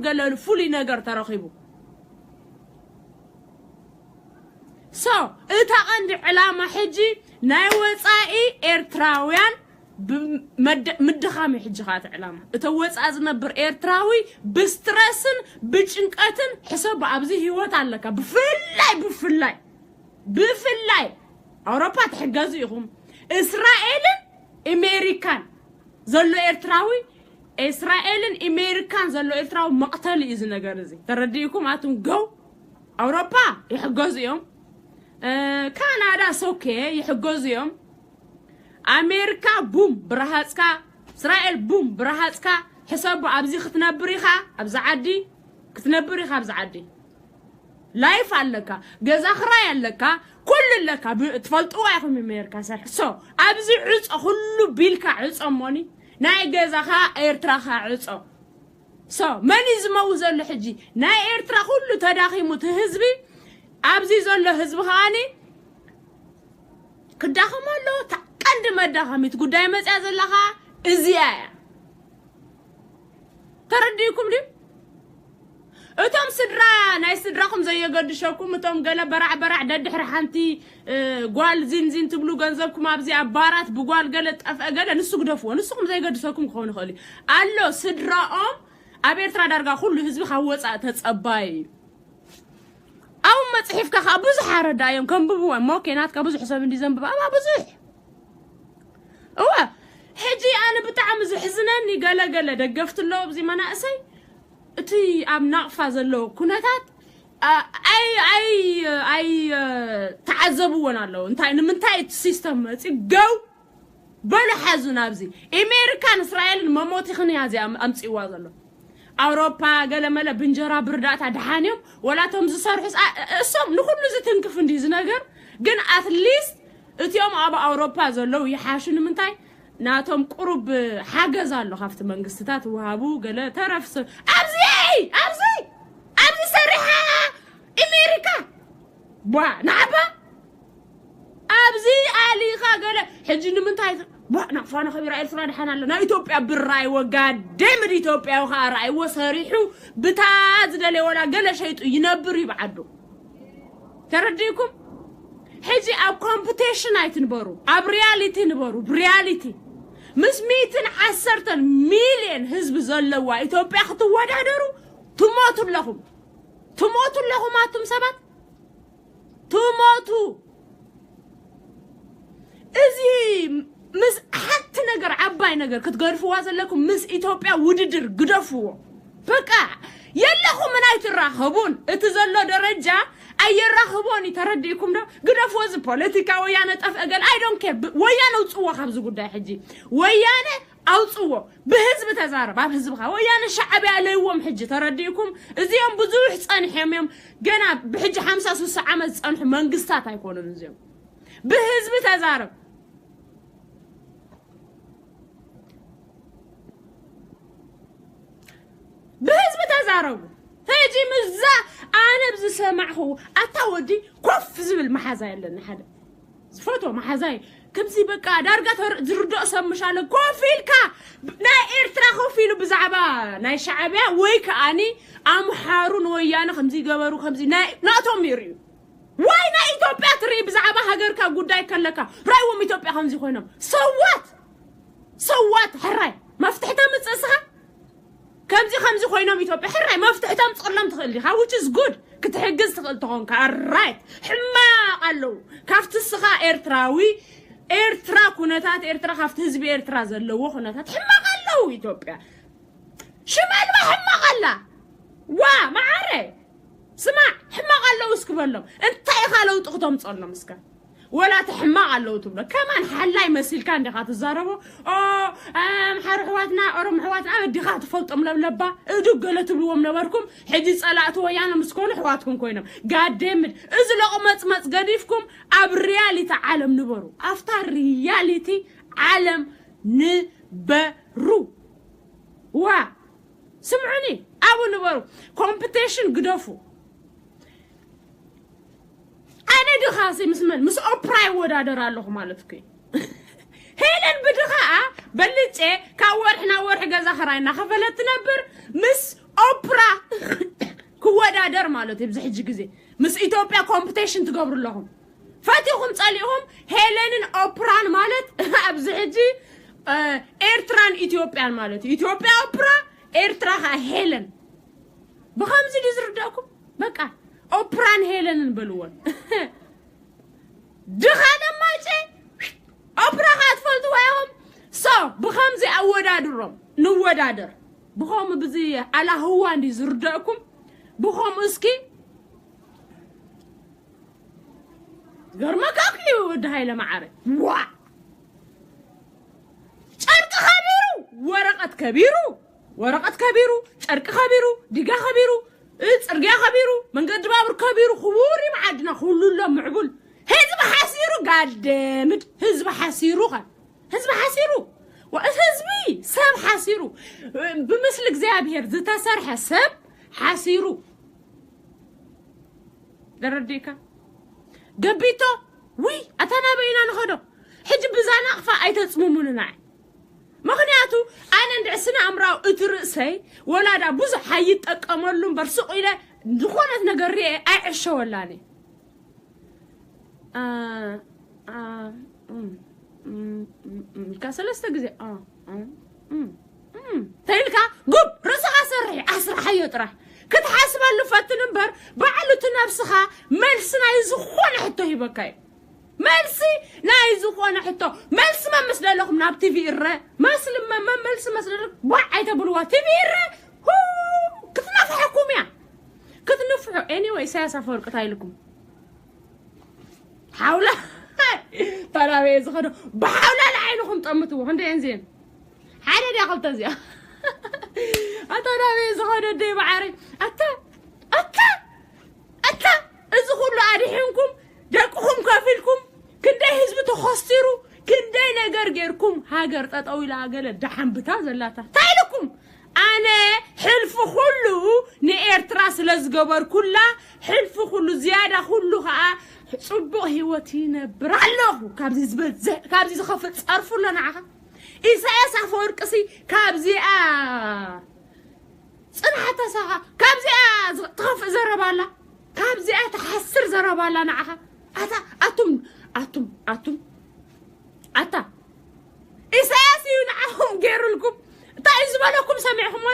ዘለሉ ፍሉይ ነገር ተረኺቡ። So እታ ቀንዲ ዕላማ ሕጂ ናይ ወፃኢ ኤርትራውያን ብ- መደ- ምድኻም እዩ። ሕጂ ከዓ እቲ ዕላማ እቶ ወፃ ዝነብር ኤርትራዊ ብስትረስን ብጭንቀትን ሕሰብ ኣብዚ ህይወት ኣለካ። ብፍላይ ብፍላይ ብፍላይ ኣውሮፓ ትሕገዙ ኢኹም። እስራኤልን ኣሜሪካን ዘሎ ኤርትራዊ፣ እስራኤልን ኣሜሪካን ዘሎ ኤርትራዊ መቕተሊ እዩ እዚ ነገር እዚ። ተረዲእኩም ኣቱም ገው። ኣውሮፓ ይሕገዙ እዮም። ካናዳ ሶኬ ይሕገዙ እዮም። ኣሜሪካ ቡም ብረሃፅካ፣ እስራኤል ቡም ብረሃፅካ። ሕሰቡ ኣብዚ ክትነብር ኢኻ ኣብዚ ዓዲ ክትነብር ኢኻ ኣብዚ ዓዲ። ላይፍ ኣለካ፣ ገዛ ክራይ ኣለካ፣ ኩሉ ኣለካ። ትፈልጥዋ ኢኹም ኣሜሪካ ሰርሕ ሶ ኣብዚ ዕፆ ኩሉ ቢልካ ዕፆ ሞኒ ናይ ገዛኻ ኤርትራኻ ዕፆ። So መን እዩ ዝመው ዘሎ ሕጂ? ናይ ኤርትራ ኩሉ ተዳኺሙ እቲ ህዝቢ ኣብዚ ዘሎ ህዝቢ ከዓኒ ክዳኸም ኣሎ። ቀንዲ መዳኸሚት ጉዳይ መፅያ ዘለኻ እዚኣ እያ። ተረዲእኩም ድዩ? እቶም ስድራ ናይ ስድራኹም ዘየገድሸኩም እቶም ገለ በራዕ በራዕ ደድሕሪ ሓንቲ ጓል ዚንዚን ትብሉ ገንዘብኩም ኣብዚ ኣብ ባራት ብጓል ገለ ጠፍአ ገለ ንሱ ግደፍዎ። ንስኹም ዘይገድሰኩም ክኸውን ይኽእል እዩ ኣሎ። ስድራኦም ኣብ ኤርትራ ዳርጋ ኩሉ ህዝቢ ካብ ወፃእ ተፀባይ እዩ። ኣብ መፅሒፍካ ከዓ ብዙሕ ኣረዳእዮም ከንብብዎ እሞ ኬናትካ ብዙሕ ሰብ እንዲ ዘንብብ ኣባ ብዙሕ እወ። ሕጂ ኣነ ብጣዕሚ ዝሕዝነኒ ገለገለ ደገፍቲ ኣለዉ ኣብዚ መናእሰይ እቲ ኣብ ናቕፋ ዘለዎ ኩነታት ኣይ ኣይ ኣይ ተዓዘብዎን ኣለዉ። እንታይ ንምንታይ እቲ ሲስተም መፂ ገው በሉ ሓዙ ናብዚ። ኣሜሪካን እስራኤልን መሞቲኽን እያ እዚኣ ኣምፅዋ ዘሎ። ኣውሮፓ ገለመለ ብንጀራ ብርዳእታ ድሓን እዮም ወላቶም ዝሰርሑ እሶም ንኩሉ ዝትንክፍ እንዲ ዝነገር ግን ኣትሊስት እቲኦም ኣብ ኣውሮፓ ዘለዉ ይሓሹ። ንምንታይ ናቶም ቁሩብ ሓገዝ ኣሎ ካብቲ መንግስትታት ወሃቡ ገለ ተረፍ ኣብዚ ኣብዚ ኣብዚ ሰሪሓ ኣሜሪካ ቧ ናዕባ ኣብዚ ኣሊኻ ገለ ሕጂ ንምንታይ ቧ ናፋና ከቢራ ኤርትራ ድሓን ኣሎ ናይ ኢትዮጵያ ብር ራእይዎ ጋዴምድ ኢትዮጵያዊ ከዓ ራእይዎ ሰሪሑ ብታ ዝደለየ ወላ ገለ ሸይጡ ይነብር እዩ ብዓዱ። ተረዲእኩም? ሕጂ ኣብ ኮምፒቴሽን ኣይትንበሩ፣ ኣብ ሪያሊቲ ንበሩ። ብሪያሊቲ ምስ ሚእትን ዓሰርተን ሚልዮን ህዝቢ ዘለዋ ኢትዮጵያ ክትወዳደሩ ትሞቱ ኣለኹም፣ ትሞቱ ኣለኹም ኣቱም ሰባት ትሞቱ። እዚ ምስ ሓንቲ ነገር ዓባይ ነገር ክትገድፍዋ ዘለኩም ምስ ኢትዮጵያ ውድድር ግደፍዎ። በቃ የለኹምን ኣይትራኸቡን። እቲ ዘሎ ደረጃ ኣየራኽቦን እዩ። ተረዲእኩም ዶ? ግደፍዎ። እዚ ፖለቲካ ወያነ ጠፍአ ገለ ኣይ ዶንት ኬር። ወያነ ውፅዎ ካብዚ ጉዳይ ሕጂ ወያነ ኣውፅዎ። ብህዝቢ ተዛረብ ኣብ ህዝብኻ። ወያነ ሻዕብያ ኣለይዎም ሕጂ ተረዲእኩም። እዚኦም ብዙሕ ፀንሖም እዮም። ገና ብሕጂ ሓምሳ ስሳ ዓመት ዝፀንሑ መንግስታት ኣይኮኑን እዚኦም። ብህዝቢ ተዛረብ። ብህዝቢ ተዛረቡ። ሕጂ ምዛ ኣነ ብዝሰማዕኹ ኣታ ወዲ ኮፍ ዝብል መሓዛ የለኒ ሓደ ዝፈትዎ መሓዛይ ከምዚ በቃ ዳርጋ ዝርድኦ ሰብ ምሻለ ኮፍ ኢልካ ናይ ኤርትራ ኮፍ ኢሉ ብዛዕባ ናይ ሻዕብያ ወይ ከዓኒ ኣምሓሩ ንወያነ ከምዚ ገበሩ ከምዚ ናይ ናቶም ይርእዩ። ዋይ ናይ ኢትዮጵያ ትርኢ ብዛዕባ ሃገርካ ጉዳይ ከለካ ራይዎም ኢትዮጵያ ከምዚ ኮይኖም ሰዋት ሰዋት ሕራይ መፍትሒ ተምፅእ እስኻ ከምዚ ከምዚ ኮይኖም ኢትዮጵያ ሕራይ መፍትሒ ተምፅእሎም ትኽእል ዲኻ which is good ክትሕግዝ ትኽእል ተኾንካ right ሕማቕ ኣለዉ ካብቲ እስኻ ኤርትራዊ ኤርትራ ኩነታት ኤርትራ ካብቲ ህዝቢ ኤርትራ ዘለዎ ኩነታት ሕማቕ ኣለዉ ኢትዮጵያ ሽመልባ ሕማቕ ኣላ ዋ መዓረ ስማዕ ሕማቕ ኣለዉ እስክበሎም እንታይ ኢኻ ለውጢ ክተምፀሎም እስከ ወላ እቲ ሕማቕ ኣለዉ ትብሎ ከማን ሓላይ መሲልካ እንዲኻ ትዛረቦ ኣምሓሩ ኣሕዋትና ኦሮሞ ኣሕዋትና ኣዲኻ ትፈልጦም ለብለባ እዱ ገለ ትብልዎም ነበርኩም ሕጂ ፀላእቲ ወያነ ምስ ኮኑ ኣሕዋትኩም ኮይኖም ጋዴምድ እዚ ለቑመፅመፅ ገዲፍኩም ኣብ ሪያሊቲ ዓለም ንበሩ ኣብታ ሪያሊቲ ዓለም ንበሩ ዋ ስምዑኒ ኣብኡ ንበሩ ኮምፒቴሽን ግደፉ ኣነ ድኻ ሲ ምስ መን ምስ ኦፕራ ይወዳደር ኣለኹ ማለት እኮ ሄለን ብድኻኣ በልጨ ካብ ወርሒ ናብ ወርሒ ገዛ ክራይ እናኸፈለት ትነብር ምስ ኦፕራ መወዳደር ማለት እዩ። ኣብዚ ሕጂ ግዜ ምስ ኢትዮጵያ ኮምፒቲሽን ትገብሩ ኣለኹም። ፈቲኹም ጸሊኹም ሄለንን ኦፕራን ማለት ኣብዚ ሕጂ፣ እ፣ ኤርትራን ኢትዮጵያን ማለት እዩ። ኢትዮጵያ ኦፕራ፣ ኤርትራ ኸኣ ሄለን። ብኸምዚ ድዩ ዝርዳእኩም? በቃ ኦፕራን ሄለንን በልወን። ድኻ ደማጨ ኦፕራ ኸኣ ትፈልጥዋ ኢኹም። ሶ ብኸምዚ ኣወዳድሮም ንወዳደር። ብኸምኡ ብዚ ኣላህዋ እንዲ ዝርዳእኩም። ብኸምኡ እስኪ ገርመካ እዩ ወዲ ሃይለ መዓረ። ዋ! ጨርቂ ከቢሩ፣ ወረቐት ከቢሩ፣ ወረቐት ከቢሩ፣ ጨርቂ ከቢሩ፣ ዲጋ ከቢሩ፣ እ፣ ጽርግያ ከቢሩ፣ መንገዲ ባቡር ከቢሩ፣ ክቡር እዩ መዓድና፣ ኩሉ ኣሎ ምዕቡል። ህዝቢ ሓሲሩ፣ ጋደምድ ህዝቢ ሓሲሩ ኸ፣ ህዝቢ ሓሲሩ፣ ወ-፣ ህዝቢ ሰብ ሓሲሩ፣ እ፣ ብምስሊ እግዚኣብሔር ዝተሰርሐ ሰብ ሓሲሩ። ደረዲካ ገቢቶ ውይ፣ ኣታ ናበይ ኢና ንኸዶ? ሕጂ ብዛ ናቕፋ ኣይተጽምሙንና። ምኽንያቱ ኣነ እንድዕስና ኣምራው እቲ ርእሰይ ወላዳ ብዙሕ ኣይጠቀመሉ እምበር ስቕ ኢለ ዝኾነት ነገር ርኤ ኣይዕሸወላን እየ። አ፣ አ፣ እም፣ እም፣ እም፣ እም፣ ኢልካ ሰለስተ ግዜ አ፣ አ፣ እም፣ እም፣ ተይልካ ጉብ ርእስኻ ሰርሒ፣ ኣስርሓዮ ጥራሕ። ክትሓስበሉ ፈትን እምበር ባዕሉ እቲ ነብስኻ መልሲ ናይ ዝኾነ ሕቶ ሂበካ እዩ። መልሲ ናይ ዝኾነ ሕቶ። መልሲ መምስ ደለኹም ናብ ቲቪ እረ። መስሊ መ-፣ መ-፣ መልሲ መስሊ ደለኹም። ቧዕ ኣይተብልዋ። ቲቪ እረ። ሁ፣ ክትነፍሐኩም እያ። ክትንፍሑ። ኤኒወይ፣ ኢሳያስ ኣፈወርቂ እንታይ ኢልኩም? ሓውላ ተራበየ ዝኸዶ ብሓውላ ንዓይንኹም ጠምትዎ። ክንደየን ዜን ሓደ ድያ ክልተ እዚኣ ኣታ ናበየ ዝኸዶ ደይ መዓረይ ኣታ ኣታ ኣታ እዚ ኩሉ ኣድሒንኩም ደቅኹም ከፊልኩም ክንደይ ህዝቢ ተኸስቲሩ ክንደይ ነገር ጌርኩም ሃገር ጠጠው ኢላ ገለ ደሓን ብታ ዘላታ እንታይ ኢልኩም ኣነ ሕልፊ ኩሉ ንኤርትራ ስለ ዝገበርኩላ ሕልፊ ኩሉ ዝያዳ ኩሉ ኸዓ ጽቡቕ ህይወት ይነብር ኣለኹ። ካብዚ ዝበዝሕ ካብዚ ዝኸፍእ ጸርፉ ኣሎ ንዓኻ። ኢሳያስ ኣፈወርቅሲ ካብዚኣ ጽንሓታ ሳኻ ካብዚኣ ዝ-፣ ትኸፍእ ዘረባ ኣላ። ካብዚኣ ትሓስር ዘረባ ኣላ ንዓኻ። ኣታ ኣቱም ኣቱም ኣቱም ኣታ ኢሳያስ እዩ ንዓኹም ገይሩልኩም። እንታይ እዩ ዝበለኩም ሰሚዕኹም?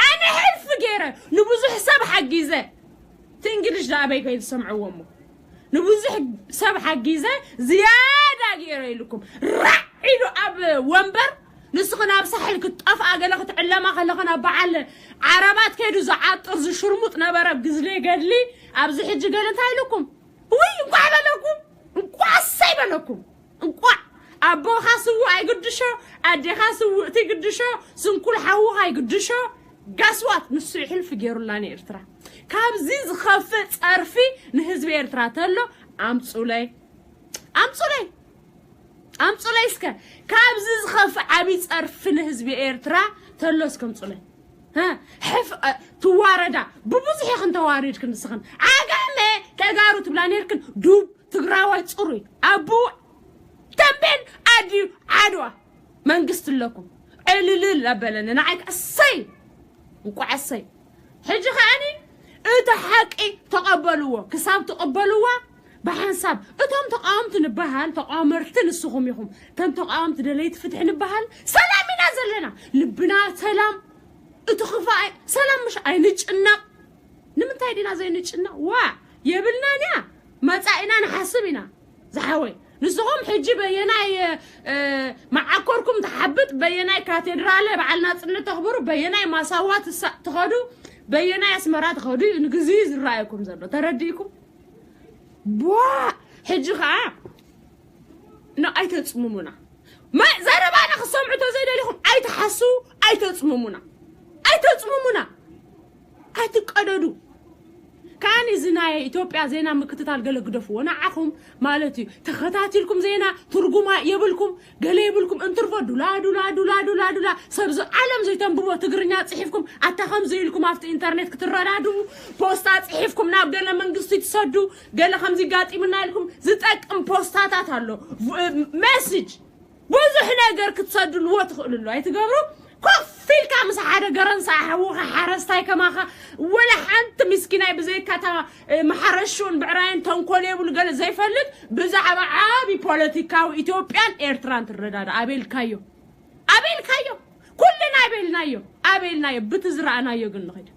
ኣነ ሕልፊ ገይረ ንብዙሕ ሰብ ሓጊዘ። እቲ እንግሊሽ ደኣ ኣበይ ከይዱ ሰምዕዎ እሞ ንብዙሕ ሰብ ሓጊዘ ዝያዳ ገይረ ኢልኩም ራዕ ኢሉ ኣብ ወንበር ንስኽን ኣብ ሳሕል ክትጠፍኣ ገለ ክትዕለማ ከለኽን ኣብ በዓል ዓረባት ከይዱ ዝዓጥር ዝሽርሙጥ ነበረ ግዝሌ ገድሊ ኣብዚ ሕጂ ገለ እንታይ ኢልኩም ውይ እንኳዕ በለኩም እንኳዕ ኣሰይ በለኩም እንኳዕ ኣቦኻ ስውእ ኣይግድሾ ኣዴኻ ስውእቲ ግድሾ ስንኩል ሓውኻ ኣይግድሾ ጋስዋት ንሱ ሕልፊ ገይሩላ ንኤርትራ ካብዚ ዝኸፍእ ጸርፊ ንህዝቢ ኤርትራ ተሎ ኣምጹለይ ኣምጹለይ ኣምጹለይ እስከ ካብዚ ዝኸፍእ ዓቢ ጸርፊ ንህዝቢ ኤርትራ ተሎ እስከ ኣምጹለይ ሀ፣ ሕፍ እ፣ ትዋረዳ ብብዙሕ ኢኽን ተዋሪድክን ንስኽን ዓጋመ ተጋሩ ትብላ ነርክን ዱብ ትግራዋይ ፅሩይ ኣቡ ተንቤን ኣድዩ ዓድዋ መንግስቲ ኣለኩም ዕልልል ኣበለኒ ንዓይ ከ እሰይ እንቋዕ እሰይ ሕጂ ከኣኒ እቲ ሓቂ ተቐበልዎ ክሳብ ትቐበልዋ ብሓንሳብ እቶም ተቃወምቲ ንበሃል ተቃወመርቲ ንስኹም ኢኹም ከም ተቃወምቲ ደለይቲ ፍትሒ ንበሃል ሰላም ኢና ዘለና ልብና ሰላም እቲ ክፋእ ሰላም ምሽ ኣይንጭነቕ ንምንታይ ዲና ዘይንጭነቕ ዋ የብልናን እያ መጻኢና ንሓስብ ኢና ዝሓወይ ንስኹም ሕጂ በየናይ መዓኮርኩም ትሓብጥ በየናይ ካቴድራለ በዓል ናጽነት ተኽብሩ በየናይ ማሳዋ ትኸዱ በየናይ ኣስመራ ትኸዱ ንግዚ ዝረኣየኩም ዘሎ ተረዲእኩም ቧ ሕጂ ከዓ ን ኣይተፅምሙና ዘረባና ክሰምዑ ተዘይደሊኹም ኣይትሓሱ ኣይተፅምሙና ኣይተፅምሙና ኣይትቀደዱ ካን እዚ ናይ ኢትዮጵያ ዜና ምክትታል ገለ ግደፍዎ ንዓኹም ማለት እዩ ተኸታቲልኩም ዜና ትርጉማ የብልኩም ገለ የብልኩም እንትርፎ ዱላ ዱላ ዱላ ዱላ ዱላ ሰብዚ ዓለም ዘይተንብቦ ትግርኛ ጽሒፍኩም ኣታ ከምዚ ኢልኩም ኣብቲ ኢንተርኔት ክትረዳድኡ ፖስታ ጽሒፍኩም ናብ ገለ መንግስቲ ትሰዱ ገለ ከምዚ ጋጢምና ኢልኩም ዝጠቅም ፖስታታት ኣሎ ሜሴጅ ብዙሕ ነገር ክትሰድልዎ ትኽእሉ ኣሎ ኣይትገብሩ ኮፍ ኢልካ ምስ ሓደ ገረንሳ ኣሕውኻ ሓረስታይ ከማኻ፣ ወላ ሓንቲ ምስኪናይ ብዘይካ እታ፣ እ፣ መሓረሽኡን ብዕራይን ተንኮል የብሉ ገለ ዘይፈልጥ፣ ብዛዕባ ዓቢ ፖለቲካዊ ኢትዮጵያን ኤርትራን ትረዳዳ። ኣቤልካዮ፣ ኣቤልካዮ፣ ኩልና ኣቤልናዮ፣ ኣቤልናዮ፣ ብቲ ዝረኣናዮ ግን ንኸይድ።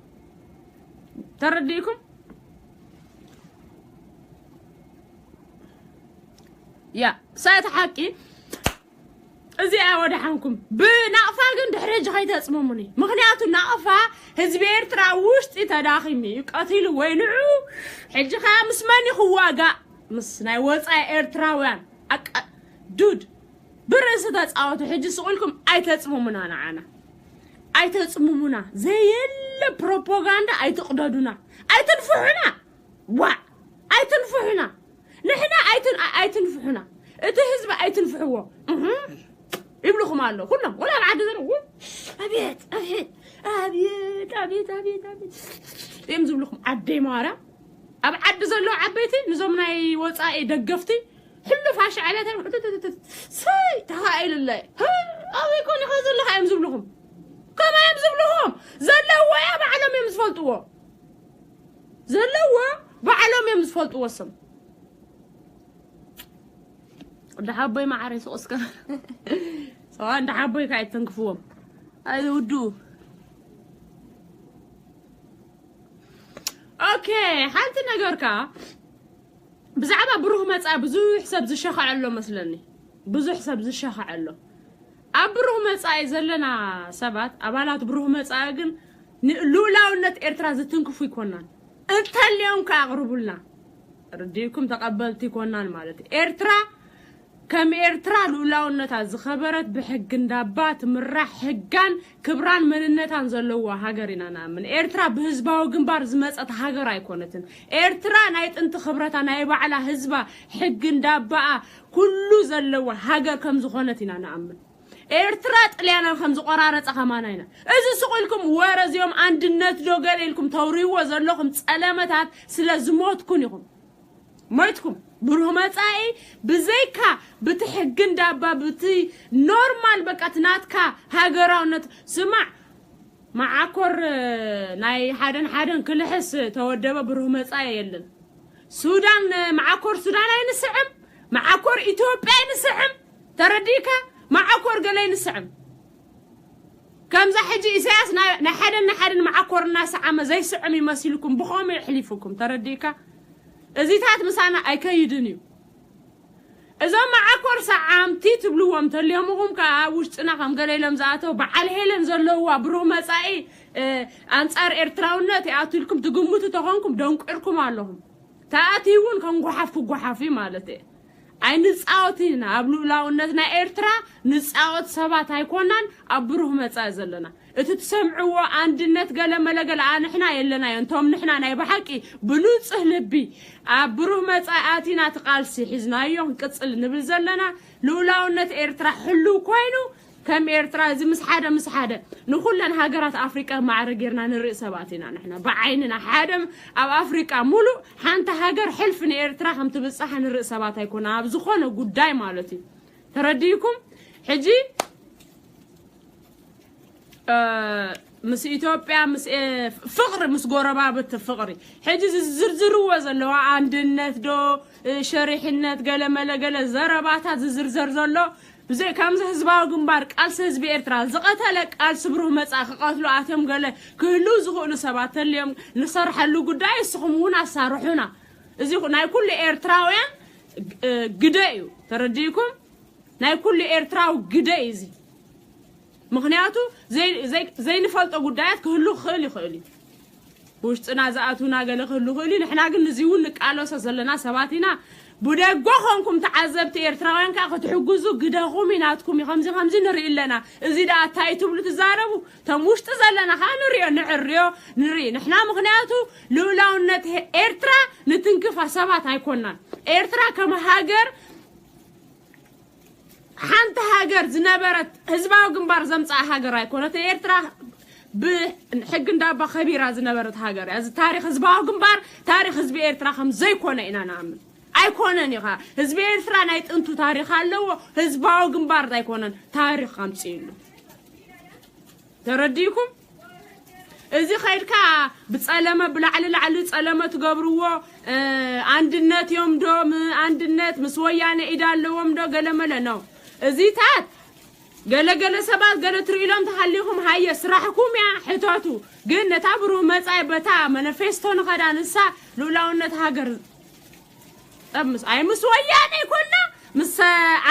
ተረዲእኩም? ያ፣ ሳያት ሓቂ። እዚኣ ወደሓንኩም። ብናቕፋ ግን ድሕሪ ሕጂ ከይተጽምሙኒ። ምኽንያቱ ናቕፋ ህዝቢ ኤርትራ ውሽጢ ተዳኺሙ እዩ፣ ቀቲሉ ወይ ንዑ። ሕጂ ከኣ ምስ መን እዩ ክዋጋእ? ምስ ናይ ወጻኢ ኤርትራውያን። ኣቃ-፣ ዱድ፣ ብርእሲ ተጻወቱ። ሕጂ ስቕ ኢልኩም ኣይተጽምሙና ንዓና። ኣይተጽምሙና። ዘየለ ፕሮፓጋንዳ ኣይትቕደዱና። ኣይትንፍሑና። ዋዕ! ኣይትንፍሑና። ንሕና ኣይትን-፣ ኣይ-፣ ኣይትንፍሑና። እቲ ህዝቢ ኣይትንፍሕዎ። እህ። ይብልኹም ኣሎ። ኩሎም። ወላ ኣብ ዓዲ ዘለዉ። ኣቤት፣ ኣቤት፣ ኣቤት፣ ኣቤት፣ ኣቤት፣ ኣቤት። እዮም ዝብልኹም። ዓደይ ማርያም። ኣብ ዓዲ ዘለዉ ዓበይቲ፣ ንዞም ናይ ወጻኢ ደገፍቲ፣ ሕሉፍ ኣሻዕብያት እዮም። ሕትትትትት። ሰይ፣ ተኻኢሉለይ። ህ፣ ኣበይ ኮን ኢኻ ዘለኻ እዮም ዝብልኹም። ከማይ እዮም ዝብልኹም። ዘለውዎ እያ፣ ባዕሎም እዮም ዝፈልጥዎ። ዘለውዎ፣ ባዕሎም እዮም ዝፈልጥዎ ስም። እንዳ ሓቦይ መዓረይ፣ ስቕ እስከ። ሰዋ እንዳ ሓቦይ ከኣ ኣይተንክፍዎም። ኣይ ውዱ። ኦኬ፣ ሓንቲ ነገር ከኣ ብዛዕባ ብሩህ መጻኢ ብዙሕ ሰብ ዝሸኸዐ ኣሎ መስለኒ። ብዙሕ ሰብ ዝሸኸዐ ኣሎ። ኣብ ብሩህ መጻኢ ዘለና ሰባት፣ ኣባላት ብሩህ መጻኢ ግን ን-፣ ልኡላውነት ኤርትራ ዝትንክፉ ኣይኮናን። እንተልዮም ከኣ ኣቕርቡልና። ርዲእኩም ተቐበልቲ ኣይኮናን ማለት እዩ። ኤርትራ ከም ኤርትራ ልኡላውነታ ዝኸበረት፣ ብሕጊ እንዳባ ትምራሕ፣ ሕጋን ክብራን መንነታን ዘለዋ ሃገር ኢና ንኣምን። ኤርትራ ብህዝባዊ ግንባር ዝመጸት ሃገር ኣይኮነትን። ኤርትራ ናይ ጥንቲ ክብረታ፣ ናይ ባዕላ ህዝባ፣ ሕጊ እንዳባኣ ኩሉ ዘለዋ ሃገር ከም ዝኾነት ኢና ንኣምን። ኤርትራ ጥልያናን ከም ዝቆራረጸ ከማና ኢና። እዚ ስቕ ኢልኩም ወረ እዚኦም ኣንድነት ዶ ገለ ኢልኩም ተውርይዎ ዘለኹም ጸለመታት ስለ ዝሞትኩን ኢኹም። ሞይትኩም። ብሩህ መጻኢ ብዘይካ ብቲ ሕጊ እንዳባ፣ ብቲ ኖርማል በቃ እቲ ናትካ ሃገራውነት። ስማዕ፣ መዓኮር ናይ ሓደን ሓደን ክልሕስ ተወደበ ብሩህ መጻኢ የለን። ሱዳን፣ መዓኮር ሱዳን ኣይንስዕም፣ መዓኮር ኢትዮጵያ ኣይንስዕም። ተረዲእካ? መዓኮር ገለ ኣይንስዕም። ከምዛ ሕጂ ኢሳያስ ናይ፣ ናይ ሓደን ናይ ሓደን መዓኮር እናሰዓመ ዘይስዕም ይመሲልኩም፣ ብኸምኡ የሕሊፉኩም። ተረዲእካ? እዚታት ምሳና ኣይከይድን እዩ። እዞም መዓኮር ሰዓምቲ ትብልዎም ተልዮምኹም ከኣ ውሽጥና ከም ገለ ኢሎም ዝኣተው በዓል ሄለን ዘለውዋ ብሩህ መጻኢ፣ እ፣ ኣንጻር ኤርትራውነት ይኣቱ ኢልኩም ትግምቱ ተኾንኩም ደንቁርኩም ኣለኹም። ተኣትዩ እውን ከም ጓሓፍ ክጓሓፍ እዩ ማለት እየ። ኣይንጻወት ኢና። ኣብ ልኡላውነት ናይ ኤርትራ ንጻወት ሰባት ኣይኮናን ኣብ ብሩህ መጻኢ ዘለና። እቲ ትሰምዕዎ ኣንድነት ገለ መለ ገለ፣ ኣ፣ ንሕና የለናዮ። እንቶም ንሕና ናይ ብሓቂ ብንጹህ ልቢ ኣብ ብሩህ መጻኢ ኣቲና እቲ ቃልሲ ሒዝናዮ ክንቅጽል ንብል ዘለና። ልኡላውነት ኤርትራ ሕሉው ኮይኑ ከም ኤርትራ እዚ ምስ ሓደ ምስ ሓደ ንኹለን ሃገራት ኣፍሪቃ ማዕረ ጌርና ንርኢ ሰባት ኢና ንሕና። ብዓይንና ሓደ ኣብ ኣፍሪቃ ሙሉእ ሓንቲ ሃገር ሕልፊ ንኤርትራ ከም ትብጻሕ ንርኢ ሰባት ኣይኮና ኣብ ዝኾነ ጉዳይ ማለት እዩ። ተረዲእኩም? ሕጂ፣ እ፣ ምስ ኢትዮጵያ፣ ምስ፣ እ፣ ፍቕሪ፣ ምስ ጎረባብቲ ፍቕሪ። ሕጂ ዝዝርዝርዎ ዘለዋ ኣንድነት ዶ፣ እ፣ ሸሪሕነት፣ ገለ መለ ገለ ዘረባታት ዝዝርዘር ዘሎ፣ ብዘይ፣ ከምዚ ህዝባዊ ግንባር ቃልሲ ህዝቢ ኤርትራ ዝቐተለ ቃልሲ ብሩህ መጻኢ ክቐትሉ ኣትዮም ገለ ክህልው ዝኽእሉ ሰባት ተልዮም ንሰርሐሉ ጉዳይ እስኹም እውን ኣሳርሑና። እዚ ናይ ኩሉ ኤርትራውያን፣ እ፣ ግደ እዩ። ተረዲእኩም? ናይ ኩሉ ኤርትራዊ ግደ እዩ እዚ። ምኽንያቱ ዘይ-፣ ዘይ-፣ ዘይንፈልጦ ጉዳያት ክህሉ ክኽእል ይኽእል እዩ። ብውሽጥና ዝኣትውና ገለ ክህሉ ይኽእል እዩ። ንሕና ግን ንዚ እውን ንቃለሶ ዘለና ሰባት ኢና። ብደጎ ኾንኩም ተዓዘብቲ ኤርትራውያን ከኣ ክትሕግዙ ግደኹም እዩ፣ ናትኩም እዩ። ከምዚ ከምዚ ንርኢ ኣለና። እዚ ደኣ እንታይ ትብሉ ትዛረቡ? እቶም ውሽጢ ዘለና ከኣ ንሪኦ፣ ንዕርዮ፣ ንርኢ። ንሕና ምኽንያቱ ልኡላውነት ኤርትራ ንትንክፋ ሰባት ኣይኮናን። ኤርትራ ከም ሃገር ሓንቲ ሃገር ዝነበረት ህዝባዊ ግንባር ዘምጽኣ ሃገር ኣይኮነትን። ኤርትራ ብሕጊ እንዳባ ከቢራ ዝነበረት ሃገር እያ። እዚ ታሪኽ ህዝባዊ ግንባር ታሪኽ ህዝቢ ኤርትራ ከም ዘይኮነ ኢና ንኣምን። ኣይኮነን ኢኻ። ህዝቢ ኤርትራ ናይ ጥንቱ ታሪኽ ኣለዎ። ህዝባዊ ግንባር ኣይኮነን ታሪኽ ኣምጽእሉ። ተረዲእኩም? እዚ ኸይድካ ብጸለመ፣ ብላዕሊ ላዕሊ ጸለመ ትገብርዎ። እ፣ ኣንድነት እዮም ዶ ም-፣ ኣንድነት ምስ ወያነ ኢድ ኣለዎም ዶ ገለመለ ነው። እዚታት ገለ ገለ ሰባት ገለ ትርእሎም ተሃሊኹም ሃየ ስራሕኩም እያ ሕተቱ። ግን ነታ ብሩህ መጻኢ በታ ማኒፌስቶ ንኸዳ ንሳ ልኡላውነት ሃገር ጠምስ ኣይ ምስ ወያነ ኣይኮና፣ ምስ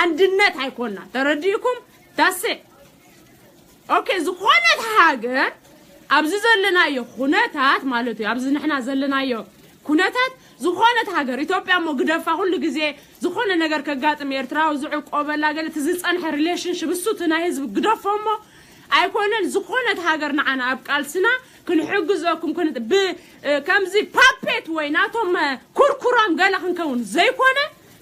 ኣንድነት ኣይኮና። ተረዲእኩም? ዳሴ ኦኬ። ዝኾነት ሃገር ኣብዚ ዘለናዮ ኩነታት ማለት እዩ፣ ኣብዚ ንሕና ዘለናዮ ኩነታት፣ ዝኾነት ሃገር ኢትዮጵያ እሞ ግደፋ፣ ኩሉ ግዜ ዝኾነ ነገር ከጋጥም ኤርትራዊ ዝዕቆበላ ገለ እቲ ዝጸንሐ ሪሌሽንሽፕ እሱ እቲ ናይ ህዝቢ ግደፎ እሞ ኣይኮነን። ዝኾነት ሃገር ንዓና ኣብ ቃልስና ክንሕግዘኩም ክን-፣ ብ-፣ ከምዚ ፓፔት ወይ ናቶም ኩርኩሮም ገለ ክንከውን ዘይኮነ